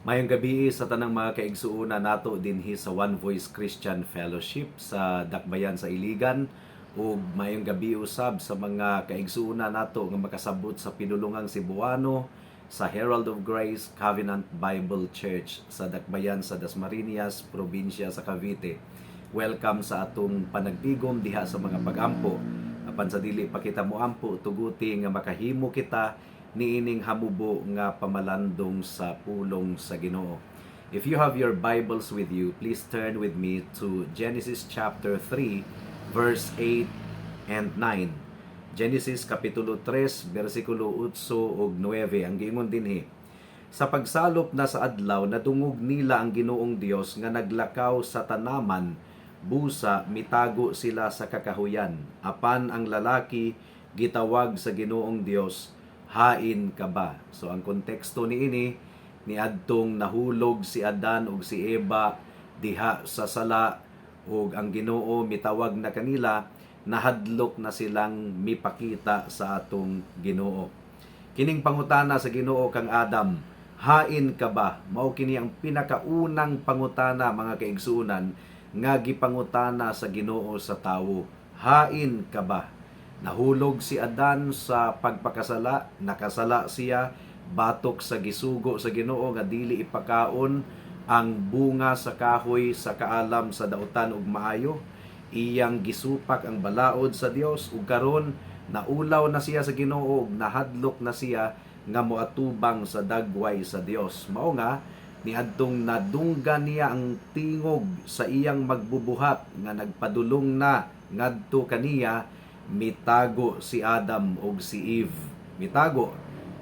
Maayong gabii sa tanang mga kaigsuonan nato dinhi sa One Voice Christian Fellowship sa Dakbayan sa Iligan ug maayong gabi usab sa mga kaigsuonan nato nga makasabot sa pinulungang Cebuano sa Herald of Grace Covenant Bible Church sa Dakbayan sa Dasmariñas, probinsya sa Cavite. Welcome sa atong panagtigom diha sa mga pagampo. Apan sa dili pa kita moampo, tuguti nga makahimo kita niining hamubo nga pamalandong sa pulong sa Ginoo. If you have your Bibles with you, please turn with me to Genesis chapter 3, verse 8 and 9. Genesis kapitulo 3, bersikulo 8 ug 9 ang giingon dinhi. Sa pagsalop na sa adlaw, nadungog nila ang Ginoong Dios nga naglakaw sa tanaman, busa mitago sila sa kakahuyan. Apan ang lalaki gitawag sa Ginoong Dios, "Hain ka ba?" So ang konteksto niini, niadtong nahulog si Adan ug si Eva diha sa sala ug ang Ginoo mitawag na kanila, nahadlok na silang mipakita sa atong Ginoo. Kining pangutana sa Ginoo kang Adam, "Hain ka ba?" Mao kini ang pinakaunang pangutana, mga kaigsuonan, nga gipangutana sa Ginoo sa tawo. "Hain ka ba?" Nahulog si Adan sa pagpakasala, nakasala siya batok sa gisugo sa Ginoo nga dili ipakaon ang bunga sa kahoy sa kaalam sa dautan ug maayo. Iyang gisupak ang balaod sa Dios ug karon naulaw na siya sa Ginoo ug nahadlok na siya nga moatubang sa dagway sa Dios. Mao nga niadtong nadunggan niya ang tingog sa iyang magbubuhat nga nagpadulong na ngadto kaniya, mitago si Adam ug si Eve. Mitago.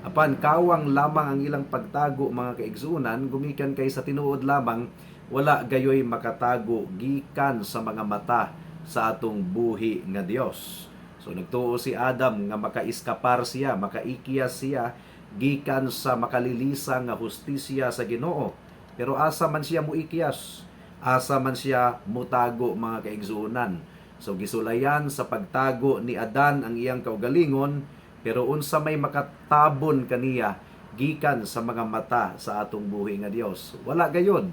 Apan kawang lamang ang ilang pagtago, mga kaigsuonan, gumikan kay sa tinuod lamang wala gayoy makatago gikan sa mga mata sa atong buhi nga Dios. So nagtuo si Adam nga makaiskapar siya, makaikyas siya gikan sa makalilisa nga hustisya sa Ginoo. Pero asa man siya muikyas? Asa man siya mutago, mga kaigsuonan? So gisulayan sa pagtago ni Adan ang iyang kaugalingon, pero unsa may makatabon kaniya gikan sa mga mata sa atong buhi nga Dios? Wala gayod.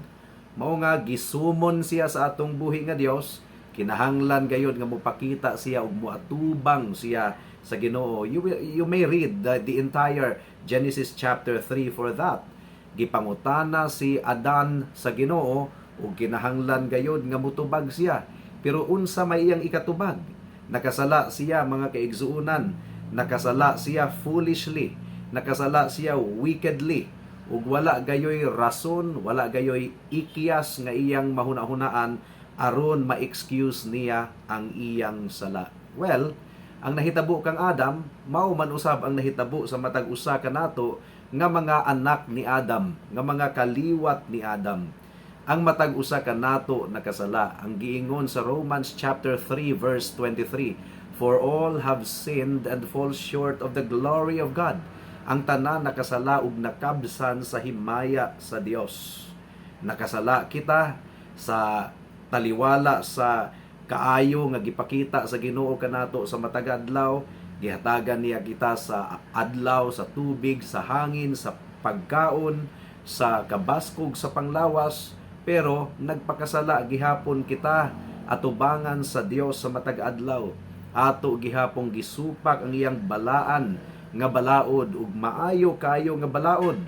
Mao nga gisumon siya sa atong buhi nga Dios, kinahanglan gayod nga mopakita siya ug moatubang siya sa Ginoo. You may read the entire Genesis chapter 3 for that. Gipangutana si Adan sa Ginoo ug kinahanglan gayod nga mutubag siya. Pero unsa may iyang ikatubag? Nakasala siya, mga kaigsuonan. Nakasala siya foolishly. Nakasala siya wickedly. Ug wala gayoy rason, wala gayoy ikyas nga iyang mahuna-hunaan aron ma-excuse niya ang iyang sala. Well, ang nahitabo kang Adam, mao man usab ang nahitabo sa matag usa kanato nga mga anak ni Adam, nga mga kaliwat ni Adam. Ang matag usa kanato nakasala. Ang giingon sa Romans chapter 3 verse 23, "For all have sinned and fall short of the glory of God." Ang tanan nakasala ug nakabsan sa himaya sa Dios. Nakasala kita sa taliwala sa kaayo nga gipakita sa Ginoo kanato sa matag adlaw. Gihatagan niya kita sa adlaw, sa tubig, sa hangin, sa pagkaon, sa kabaskog sa panglawas, pero nagpakasala gihapon kita atubangan sa Dios sa matag adlaw. Ato gihapong gisupak ang iyang balaan nga balaod ug maayo kayo nga balaod.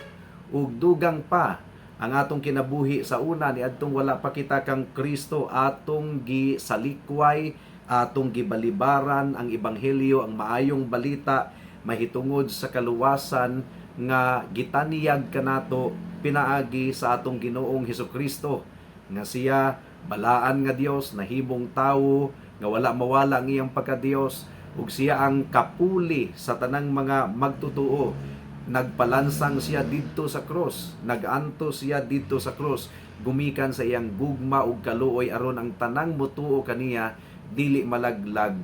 Ug dugang pa ang atong kinabuhi sa una niadtong wala pa kita kang Kristo, atong gisalikway, atong gibalibaran ang ebanghelyo, ang maayong balita mahitungod sa kaluwasan nga gitaniyag kanato pinaagi sa atong Ginoong Hesukristo, nga siya balaan nga Dios nahimong tawo nga wala mawala ang iyang pagka-Dios ug siya ang kapuli sa tanang mga magtutuo. Nagpalansang siya didto sa cross, nagantos siya didto sa cross gumikan sa iyang gugma ug kaluoy aron ang tanang mutuo kaniya dili malaglag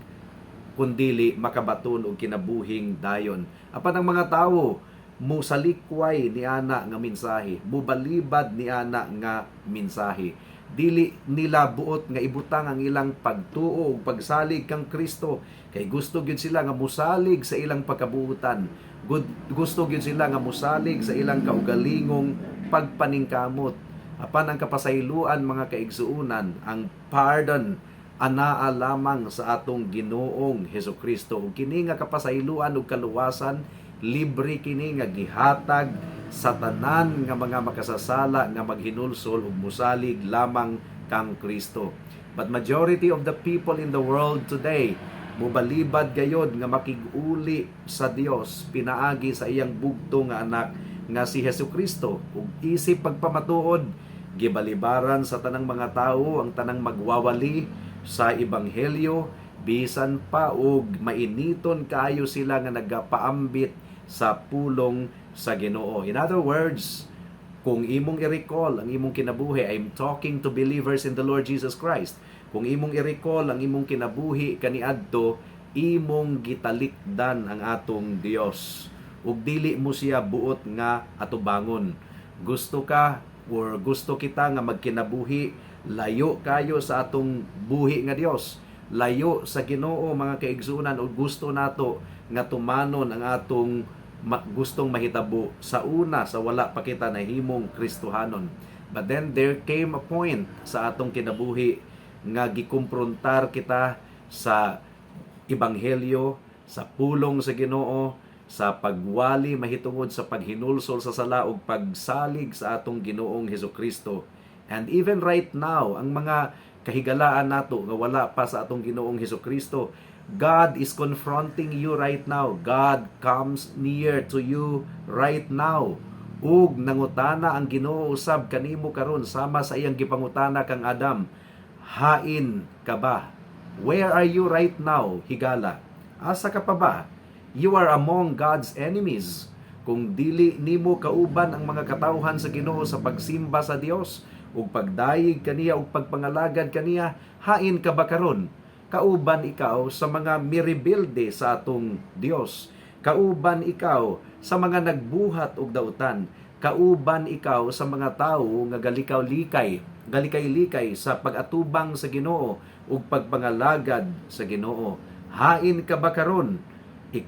kundili makabaton og kinabuhing dayon. Apan ang mga tawo musalikway ni ana nga mensahe, mubalibad ni ana nga mensahe. Dili nila buot nga ibutang ang ilang pagtuo ug pagsalig kang Kristo kay gusto gyud sila nga musalig sa ilang pagkabuutan. Gusto gyud sila nga musalig sa ilang kaugalingong pagpaningkamot. Apan ang kapasayloan, mga kaigsuonan, ang pardon anaa lamang sa atong Ginoong Hesus Kristo. Ug kini nga kapasayloan ug kaluwasan, libre kini nga gihatag sa tanan nga mga makasasala nga maghinulsol ug musalig lamang kang Kristo. But majority of the people in the world today mubalibad gayod nga makig-uli sa Dios pinaagi sa iyang bugto nga anak nga si Hesus Kristo. Ug isip pagpamatuod, gibalibaran sa tanang mga tawo ang tanang magwawali sa ebanghelyo, bisan pa og mainiton kaayo sila nga nagapaambit sa pulong sa Ginoo. In other words, kung imong i-recall ang imong kinabuhi, I'm talking to believers in the Lord Jesus Christ. Kung imong i-recall ang imong kinabuhi kaniadto, imong gitalikdan ang atong Dios ug dili mo siya buot nga atubangon. Gusto ka or gusto kita nga magkinabuhi layo kayo sa atong buhi nga Dios, layo sa Ginoo, mga kaigsuonan, ug gusto nato nga tumanon ang atong gustong mahitabo sa una, sa wala pa kita nahimong Kristohanon. But then there came a point sa atong kinabuhi nga gikumprontar kita sa ebanghelyo, sa pulong sa Ginoo, sa pagwali mahitungod sa paghinulsol sa sala ug pagsalig sa atong Ginoong Hesus Kristo. And even right now, ang mga kahigalaan nato nga wala pa sa atong Ginoong Hesus Kristo, God is confronting you right now. God comes near to you right now. Ug nangutana ang Ginoo usab kanimo karon sama sa iyang gipangutana kang Adam. Hain ka ba? Where are you right now, higala? Asa ka pa ba? You are among God's enemies. Kung dili nimo kauban ang mga katawhan sa Ginoo sa pagsimba sa Dios ug pagdayeg kaniya ug pagpangalagad kaniya, hain ka ba karon? Kauban ikaw sa mga mirebelde sa atong Dios. Kauban ikaw sa mga nagbuhat og dautan. Kauban ikaw sa mga tawo nga galikaw-likay, galikay-likay sa pag-atubang sa Ginoo ug pagpangalagad sa Ginoo. Hain ka ba karon?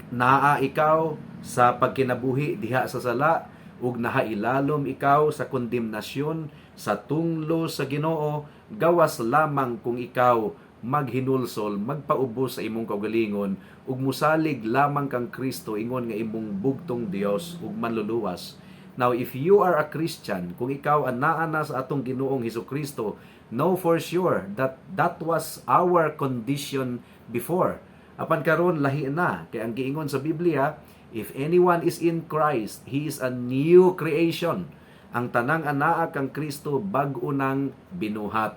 Naa ikaw sa pagkinabuhi diha sa sala ug nahailalom ikaw sa kondemnasyon sa tunglo sa Ginoo, gawas lamang kung ikaw maghinulsol, magpaubos sa imong kaugalingon ug musalig lamang kang Kristo ingon nga imong bugtong Dios ug manluluwas. Now, if you are a Christian, kung ikaw anaa na sa atong Ginoong Hesus Kristo, know for sure that that was our condition before. Apan karon lahi na kay ang giingon sa Biblia, if anyone is in Christ, he is a new creation. Ang tanang anaa kang Kristo, bag-o nang binuhat.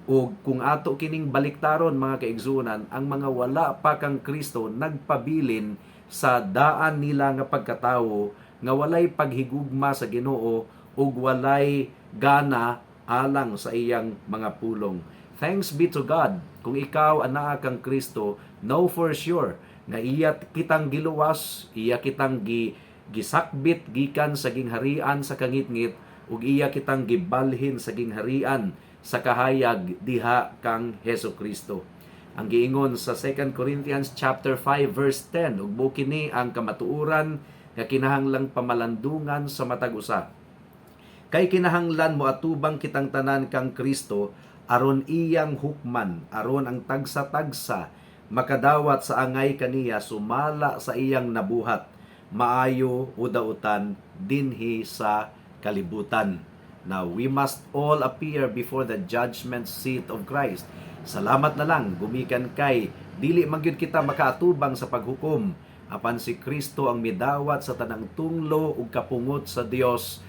Ug kung ato kining baliktaron, mga kaigsuonan, ang mga wala pa kang Kristo nagpabilin sa daan nila nga pagkatawo nga walay paghigugma sa Ginoo ug walay gana alang sa iyang mga pulong. Thanks be to God, kung ikaw anaa kang Kristo, know for sure nga iya kitang giluwas, iya kitang gisakbit gikan sa gingharian sa kangitngit ug iya kitang gibalhin sa gingharian sa kahayag diha kang Hesus Kristo. Ang giingon sa 2 Corinthians chapter 5 verse 10, ug mao kini ang kamatuoran nga kinahanglang pamalandungan sa matag usa. Kay kinahanglan mo atubang kitang tanan kang Kristo aron iyang hukman, aron ang tagsa-tagsa makadawat sa angay kaniya sumala sa iyang nabuhat, maayo o dautan, dinhi sa kalibutan. Now, we must all appear before the judgment seat of Christ. Salamat na lang gumikan kay dili man gyud kita makaatubang sa paghukom, apan si Kristo ang midawat sa tanang tunglo ug kapungot sa Dios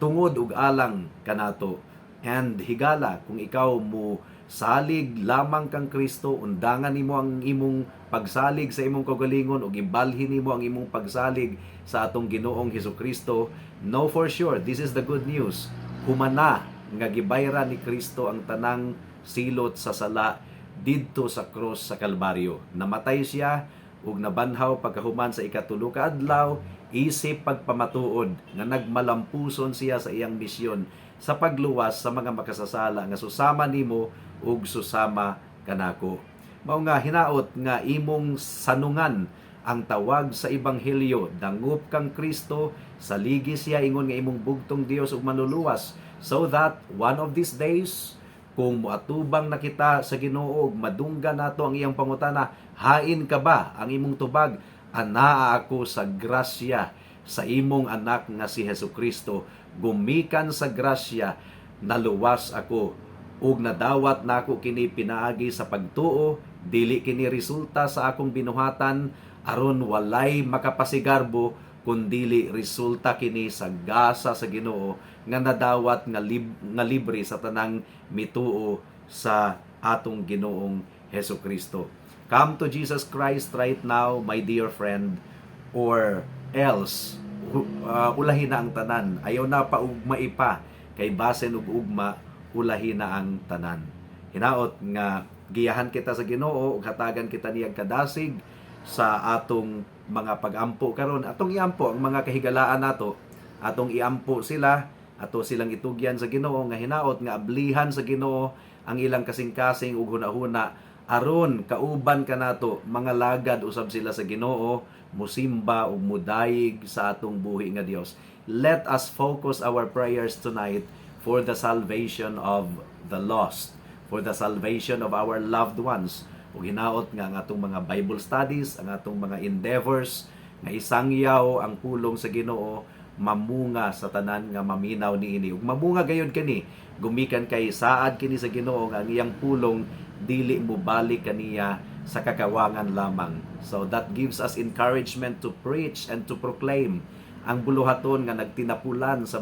tungod ug alang kanato. And higala, kung ikaw mo salig lamang kang Kristo, undangan nimo ang imong pagsalig sa imong kaugalingon ug ibalhin nimo ang imong pagsalig sa atong Ginoong Hesus Kristo, know for sure, this is the good news. Humana nga gibayran ni Kristo ang tanang silot sa sala didto sa cross sa Kalbaryo. Namatay siya ug nabanhaw pagkahuman sa ikatulo ka adlaw isip pagpamatuod nga nagmalampuson siya sa iyang misyon sa pagluwas sa mga makasasala nga susama nimo ug susama kanako. Mao nga hinaot nga imong sanungan ang tawag sa ebanghelyo, dangop kang Kristo. Saligi siya ingon nga imong bugtong Dios ug Manluluwas, so that one of these days, kung moatubang na kita sa Ginoo ug madunggan nato ang iyang pangutana, "Hain ka ba?" ang imong tubag, "Anaa ako sa grasya sa imong anak nga si Hesus Kristo. Gumikan sa grasya, naluwas ako ug nadawat nako kini pinaagi sa pagtuo. Dili kini resulta sa akong binuhatan, aron walay makapasigarbo, kundili resulta kini sa gasa sa Ginoo nga nadawat nga libre sa tanang mituo sa atong Ginoong Hesus Kristo." Come to Jesus Christ right now, my dear friend, or else ulahi na ang tanan. Ayaw na pa ugmai pa kay basin ug ugma ulahi na ang tanan. Hinaot nga giyahan kita sa Ginoo ug hatagan kita niyang kadasig sa atong mga pagampo karon. Atong iampo ang mga kahigalaan nato, atong iampo sila, ato silang itugyan sa Ginoo nga hinaot nga ablihan sa Ginoo ang ilang kasing-kasing ug hunahuna, aron kauban kanato mga lagad usab sila sa Ginoo, musimba ug mudayig sa atong buhi nga Dios. Let us focus our prayers tonight for the salvation of the lost, for the salvation of our loved ones, ug hinaot nga ang atong mga Bible studies, ang atong mga endeavors nga isangyaw ang pulong sa Ginoo, mamunga sa tanan nga maminaw niini, ug mamunga gayud kini gumikan kay saad kini sa Ginoo nga ang iyang pulong dili mo balik kaniya sa kakawangan lamang. So that gives us encouragement to preach and to proclaim ang buluhaton nga nagtinapulan sa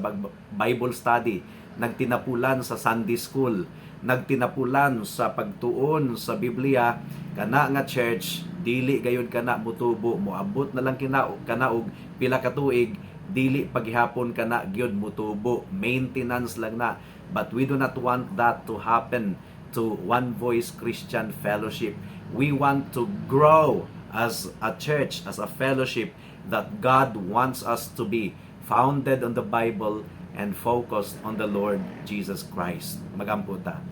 Bible study, nagtinapulan sa Sunday school, nagtinapulan sa pagtuon sa Biblia. Kana nga church dili gayud kana mutubo. Moabot na lang kina kana og pila ka tuig, dili paghihapon kana gyud mutubo. Maintenance lang na. But we do not want that to happen to One Voice Christian Fellowship. We want to grow as a church, as a fellowship that God wants us to be, founded on the Bible and focused on the Lord Jesus Christ. Magampo ta.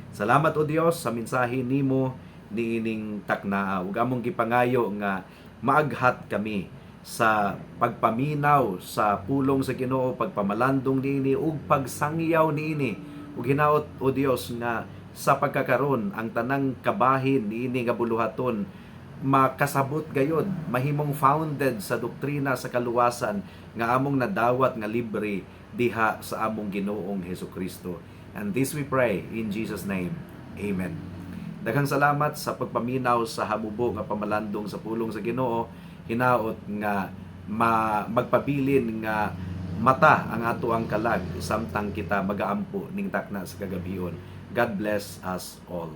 Salamat, O Dios, sa mensahe nimo niining taknaa, ug among gipangayo nga maaghat kami sa pagpaminaw sa pulong sa Ginoo, pagpamalandong niini ug pagsangyaw niini. Ug hinaot, O Dios, nga sa pagkakaron ang tanang kabahin niini nga buluhaton makasabot gayod, mahimong founded sa doktrina sa kaluwasan nga among nadawat nga libre diha sa among Ginoong Hesus Kristo. And this we pray in Jesus' name. Amen. Daghang salamat sa pagpaminaw sa hamubo nga pamalandong sa pulong sa Ginoo. Hinaot nga magpabilin nga mata ang ato ang kalag samtang kita magaampo ning takna sa kagabhion. God bless us all.